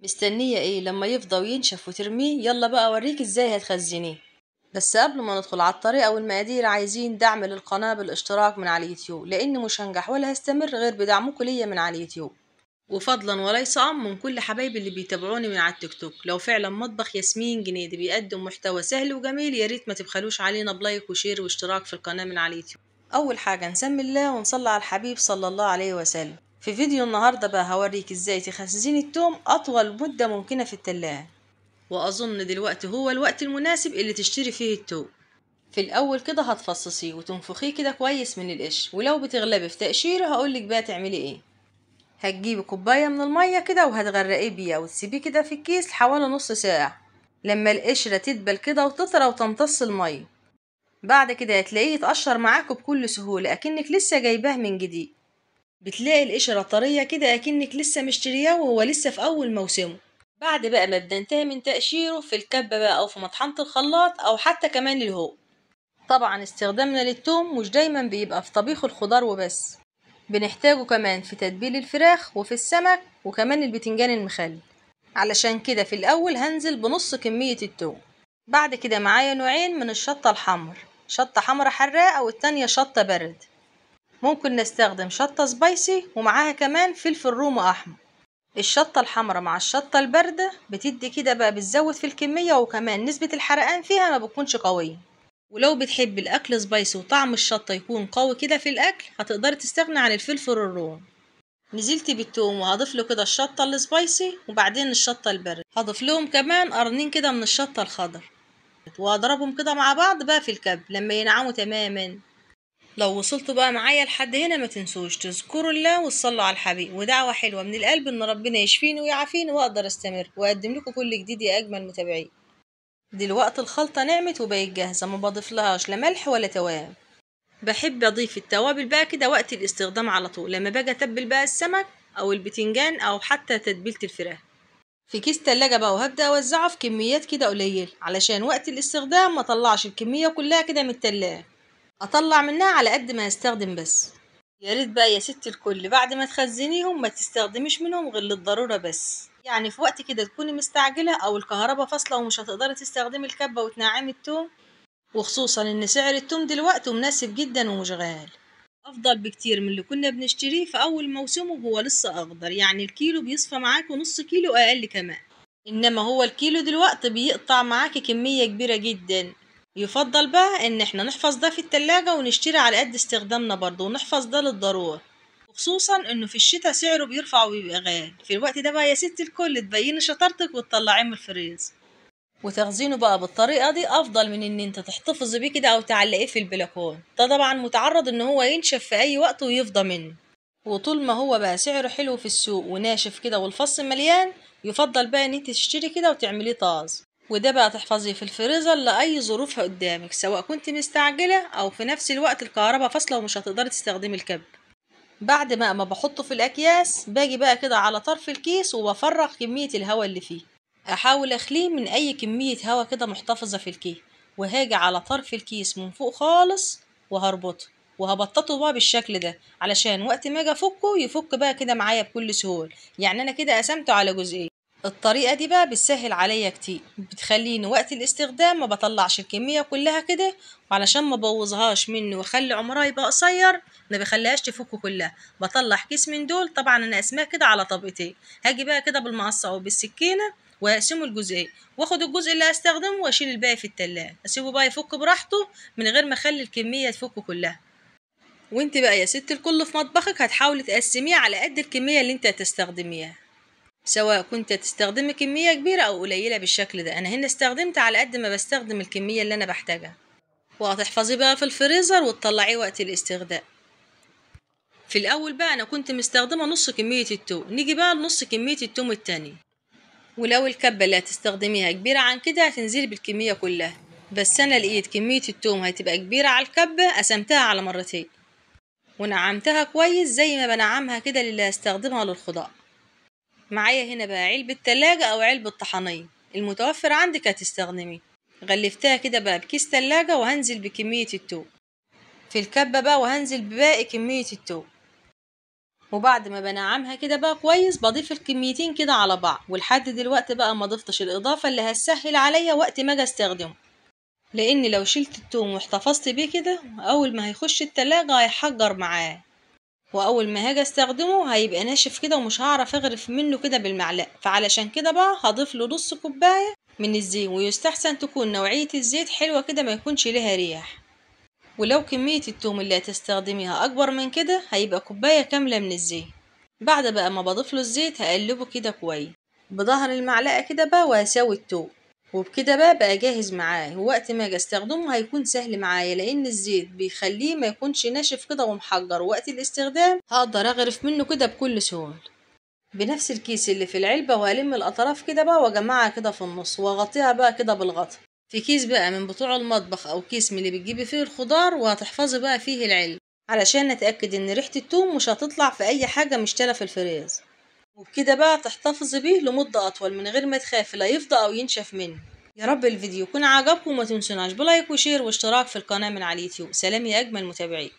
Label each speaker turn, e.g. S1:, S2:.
S1: مستنية ايه لما يفضى وينشف وترميه؟ يلا بقى اوريك ازاي هتخزنيه. بس قبل ما ندخل على الطريقة والمقادير، عايزين دعم للقناة بالاشتراك من على اليوتيوب، لان مش هنجح ولا هستمر غير بدعمكم ليا من على اليوتيوب. وفضلا وليس امر من كل حبايبي اللي بيتابعوني من على التيك توك، لو فعلا مطبخ ياسمين جنيدي بيقدم محتوى سهل وجميل، يا ريت ما تبخلوش علينا ب like و share واشتراك في القناة من على اليوتيوب. اول حاجة نسمي الله ونصلي على الحبيب صلى الله عليه وسلم. في فيديو النهارده بقى هوريك ازاي تخزني التوم اطول مده ممكنة في التلاجة، واظن دلوقتي هو الوقت المناسب اللي تشتري فيه التوم. في الاول كده هتفصصيه وتنفخيه كده كويس من القش، ولو بتغلبي في تقشيره هقولك بقى تعملي ايه. هتجيبي كوباية من المية كده وهتغرقيه بيها وتسيبيه كده في الكيس حوالي نص ساعة لما القشرة تدبل كده وتطرى وتمتص المية. بعد كده هتلاقيه يتقشر معاكم بكل سهولة اكنك لسه جايباه من جديد. بتلاقي القشرة طرية كده اكنك لسه مشترياه وهو لسه في اول موسمه. بعد بقى ما بننتهي من تقشيره في الكبه بقى او في مطحنه الخلاط او حتى كمان الهو. طبعا استخدامنا للثوم مش دايما بيبقى في طبيخ الخضار وبس، بنحتاجه كمان في تتبيل الفراخ وفي السمك وكمان البتنجان المخلل. علشان كده في الاول هنزل بنص كمية الثوم. بعد كده معايا نوعين من الشطه الحمر، شطه حمرا حراقه والتانية شطه برد. ممكن نستخدم شطه سبايسي ومعاها كمان فلفل رومي احمر. الشطه الحمراء مع الشطه البارده بتدي كده بقى، بتزود في الكمية وكمان نسبه الحرقان فيها ما بتكونش قوية. ولو بتحب الاكل spicy وطعم الشطه يكون قوي كده في الاكل، هتقدري تستغني عن الفلفل الروم. نزلت بالثوم وهضيف له كده الشطه ال spicy وبعدين الشطه البارده. هضيف لهم كمان قرنين كده من الشطه الخضر وهضربهم كده مع بعض بقى في الكب لما ينعموا تماما. لو وصلتوا بقى معايا لحد هنا ما تنسوش تذكروا الله وتصلوا على الحبيب، ودعوة حلوة من القلب ان ربنا يشفيني ويعافيني واقدر استمر واقدم لكم كل جديد يا اجمل متابعين. دلوقتي الخلطة نعمت وبقت جاهزة، ما بضيف لهاش لا ملح ولا توابل. بحب اضيف التوابل بقى كده وقت الاستخدام على طول، لما باجي اتبل بقى السمك او البتنجان او حتى تتبيله الفراخ. في كيس تلاجة بقى، وهبدأ اوزعه في كميات كده قليله علشان وقت الاستخدام ما اطلعش الكمية كلها كده من التلاجة، اطلع منها على قد ما هستخدم بس. يا ريت بقى يا ست الكل بعد ما تخزنيهم ما تستخدميش منهم غير للضرورة بس، يعني في وقت كده تكوني مستعجلة او الكهرباء فاصلة ومش هتقدري تستخدمي الكبه وتنعمي التوم، وخصوصا ان سعر التوم دلوقتي مناسب جدا ومش غالي، افضل بكتير من اللي كنا بنشتريه في اول موسمه وهو لسه اخضر. يعني الكيلو بيصفى معاكوا نص كيلو اقل كمان، انما هو الكيلو دلوقتي بيقطع معاكي كمية كبيرة جدا. يفضل بقى ان احنا نحفظ ده في التلاجة ونشتري على قد استخدامنا برضه، ونحفظ ده للضرورة، وخصوصا انه في الشتاء سعره بيرفع وبيبقى غالي. في الوقت ده بقى يا ست الكل تبيني شطارتك وتطلعيه من الفريز. وتخزينه بقى بالطريقة دي افضل من ان انت تحتفظي بيه كده او تعلقيه في البلكون، ده طبعا متعرض ان هو ينشف في اي وقت ويفضى منه. وطول ما هو بقى سعره حلو في السوق وناشف كده والفص مليان، يفضل بقى ان انت تشتري كده وتعمليه طاز. وده بقى تحفظيه في الفريزر لأي ظروفها قدامك، سواء كنت مستعجلة أو في نفس الوقت الكهرباء فاصلة ومش هتقدري تستخدمي الكب. بعد ما بحطه في الأكياس باجي بقى كده على طرف الكيس وبفرغ كمية الهواء اللي فيه، أحاول أخليه من أي كمية هواء كده محتفظة في الكيس، وهاجي على طرف الكيس من فوق خالص وهربطه وهبططه بقى بالشكل ده علشان وقت ما اجي افكه يفك بقى كده معايا بكل سهولة. يعني أنا كده قسمته على جزئين. الطريقة دي بقى بتسهل عليا كتير، بتخليني وقت الاستخدام ما بطلعش الكمية كلها كده، وعلشان ما بوظهاش مني واخلي عمرها يبقى قصير ما بخليهاش تفك كلها، بطلع كيس من دول. طبعا انا قسماه كده على طبقتين، هاجي بقى كده بالمقص او بالسكينة واقسمه لجزئين، واخد الجزء اللي هستخدمه واشيل الباقي في التلاجة، اسيبه بقى يفك براحته من غير ما اخلي الكمية تفك كلها. وانت بقى يا ست الكل في مطبخك هتحاولي تقسميه على قد الكمية اللي انت هتستخدميها، سواء كنت تستخدمي كمية كبيرة أو قليلة بالشكل ده. أنا هنا استخدمت على قد ما بستخدم الكمية اللي أنا بحتاجها. وهتحفظيه بقى في الفريزر وتطلعيه وقت الاستخدام. في الأول بقى أنا كنت مستخدمة نص كمية التوم، نيجي بقى لنص كمية التوم التاني. ولو الكبة اللي هتستخدميها كبيرة عن كده هتنزلي بالكمية كلها، بس أنا لقيت كمية التوم هتبقى كبيرة على الكبة قسمتها على مرتين ونعمتها كويس زي ما بنعمها كده للي هستخدمها للخضار. معايا هنا بقى علبة تلاجة أو علبة طحنية المتوفر عندك هتستخدميه. غلفتها كده بقى بكيس تلاجة وهنزل بكمية التوم في الكبة بقى، وهنزل بباقي كمية التوم. وبعد ما بنعمها كده بقى كويس بضيف الكميتين كده على بعض، ولحد دلوقتي بقى ما ضفتش الاضافة اللي هتسهل عليا وقت ما اجي استخدمه، لان لو شلت التوم واحتفظت بيه كده اول ما هيخش التلاجة هيحجر معاه، واول ما هاجي استخدمه هيبقى ناشف كده ومش هعرف اغرف منه كده بالمعلقه. فعلشان كده بقى هضيف له نص كوباية من الزيت، ويستحسن تكون نوعية الزيت حلوة كده ما يكونش لها ريح. ولو كمية التوم اللي هتستخدميها اكبر من كده هيبقى كوباية كاملة من الزيت. بعد بقى ما بضيف له الزيت هقلبه كده كويس بظهر المعلقة كده بقى وهساوي التوم، وبكده بقى جاهز معايا، ووقت ما اجي استخدمه هيكون سهل معايا لان الزيت بيخليه ما يكونش ناشف كده ومحجر. وقت الاستخدام هقدر اغرف منه كده بكل سهولة. بنفس الكيس اللي في العلبة، وهلم الاطراف كده بقى واجمعها كده في النص واغطيها بقى كده بالغطا في كيس بقى من بتوع المطبخ او كيس من اللي بتجيبي فيه الخضار، وهتحفظي بقى فيه العلبة علشان نتاكد ان ريحه التوم مش هتطلع في اي حاجة مشتله في الفريز. وبكده بقى تحتفظي بيه لمدة اطول من غير ما تخافي لا يفضى او ينشف منه. يا رب الفيديو يكون عجبكم، وما تنسوناش ب like و share واشتراك في القناة من على اليوتيوب. سلام يا اجمل متابعين.